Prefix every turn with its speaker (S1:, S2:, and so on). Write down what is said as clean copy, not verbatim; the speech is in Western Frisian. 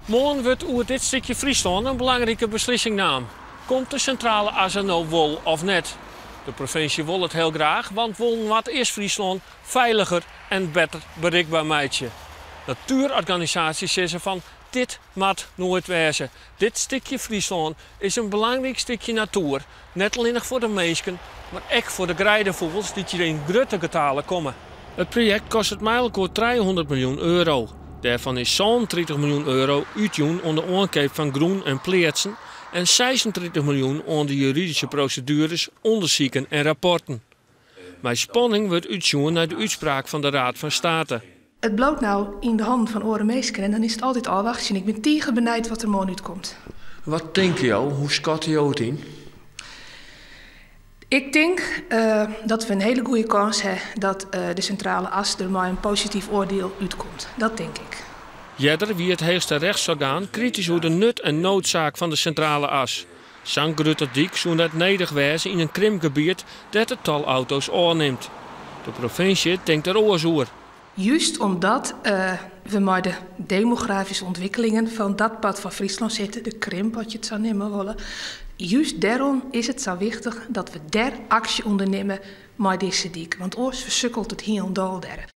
S1: Moarn wurdt oer dit stikje Fryslân in belangrike beslissing naam. Komt de Sintrale As der no wol of net? De provinsje wol it hiel graach, want wol Noardeast-Fryslân feiliger en better berikber meitsje. Natuerorganisaasjes sizze fan dit moat noait wêze. Dit stikje Fryslân is in belangryk stikje natoer, net allinnich foar de minsken, mar ek foar de greidefûgels dy't hjir yn grutte getalen komme. It projekt kostet mei-elkoar 300 miljoen euro. Dêrfan is 37 miljoen euro útjûn oan de oankeap fan grûn en pleatsen en 36 miljoen oan de juridyske prosedueres, ûndersiken en rapporten. Mei spanning wurdt útsjoen nei de útspraak fan de Raad van State.
S2: It bliuwt no yn de hannen fan oare minsken en dan is it altyd ôfwachtsjen. Ik bin tige benijd wat der moarn útkomt.
S1: Wat tinke jo? Hoe skatte jo it yn?
S2: Ik tink dat we in hiele goede kâns ha dat de Sintrale As der mei in posityf oardiel útkomt. Dat tink ik.
S1: Earder wie it heechste rechtsorgaan kritysk oer de nut en noodsaak fan de Sintrale As. Sa'n grutte dyk soe net nedich wêze yn in krimpgebiet dêr't it tal auto's ôfnimt. De provinsje tinkt der oars oer.
S2: Just omdat we mei de demografyske ûntwikkelingen fan dat part fan Fryslân sitte, de krimp as je it sa neame wolle, just dêrom is it sa wichtich dat we dêr aksje ûndernimme mei dizze dyk, want oars fersukkelt it hielendal dêr.